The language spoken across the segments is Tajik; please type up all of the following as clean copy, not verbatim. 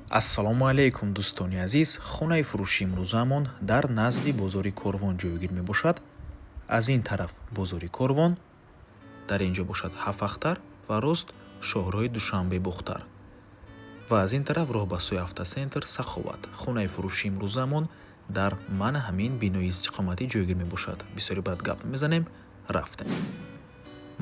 Ассалому алайкум, дӯстони азиз. Хонаи фурӯши имрӯзаамон дар назди бозори Корвон ҷойгир мебошад. Аз ин тараф бозори Корвон, дар ин ҷо бошад Ҳафахтар ва рост шоҳроҳи Душанбе Бохтар ва аз ин тараф роҳ ба сӯи автоцентр Саховат. Хонаи фурӯши имрӯзаамон дар мана ҳамин бинои истиқоматӣ ҷойгир мебошад. Бисёри баъд гап мезанем, рафтем.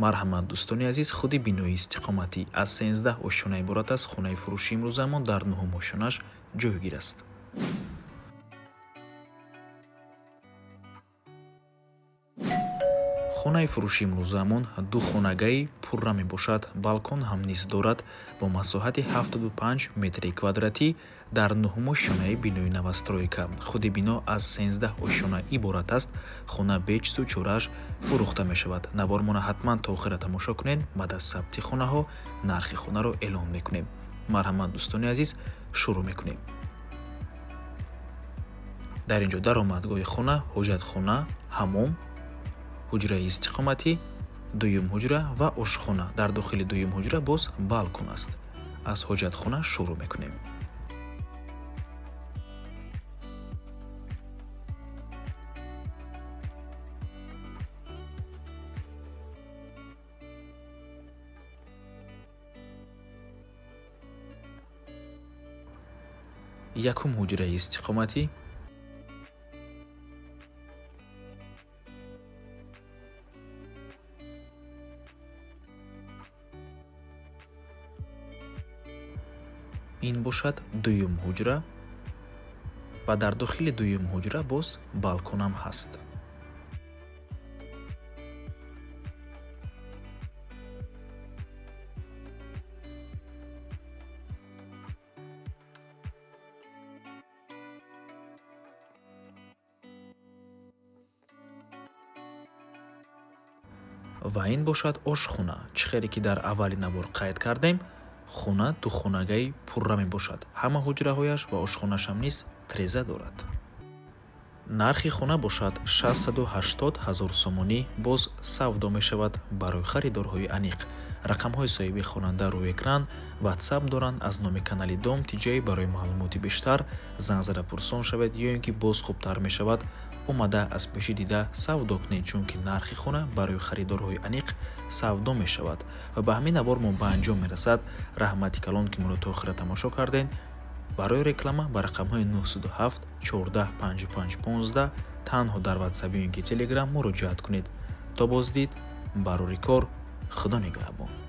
Марҳамат, дӯстони азиз, худи бинои истиқоматӣ аз 13 ошёна иборат аст. Хонаи фурӯши имрӯзаамон дар нуҳум ошёнаш ҷойгир аст. Хонаи фурӯши имрӯзаамон ду хонагаи пурра мебошад, балкон ҳам низ дорад бо масоҳати 75 метри квадратӣ дар нуҳум ошёнаи бинои новостройка. Худи бино аз 13 ошёна иборат аст. Хона бечизу чорааш фурӯхта мешавад. Навормона ҳатман то охира тамошо кунед. Баъд аз сабти хонаҳо нархи хонаро эълон мекунем. Марҳамат, дӯстони азиз, шурӯъ мекунем. Дар ин ҷо даромадгоҳи хона, ҳоҷатхона, ҳамом, ҳуҷраи истиқоматӣ, дуюм ҳуҷра ва ошхона. Дар дохили дуюм ҳуҷра боз балкон аст. Аз ҳоҷатхона шурӯъ мекунем. Якум ҳуҷраи истиқоматӣ, ин бошад дуюм ҳуҷра ва дар дохили дуюм ҳуҷра боз балконам ҳаст. Ва ин бошад ошхона. Чӣ хеле ки дар аввали навор қайд кардем, хона духонагаи пурра мебошад. Ҳама ҳуҷраҳояш ва ошхонашам низ треза дорад. Нархи хона бошад 680 ҳазор сомонӣ, боз савдо мешавад барои харидорҳои аниқ. Рақамҳои соҳиби хонанда рӯи экран, ватсап доранд аз номи канали Дом Тиҷай. Барои маълумоти бештар занг зада пурсон шавед ё ин ки боз хубтар мешавад омада аз пеши дида савдо кунед, чунки нархи хона барои харидорҳои аниқ савдо мешавад. Ва ба ҳамин навор мо ба анҷом мерасад. Раҳмати калон, ки моро то охира тамошо кардед. Барои реклама ба рақамҳои 907 14 55 15 танҳо дар ватсап ё ин ки телеграм муроҷиат кунед. То боздид, барори кор, Худо нигаҳбон.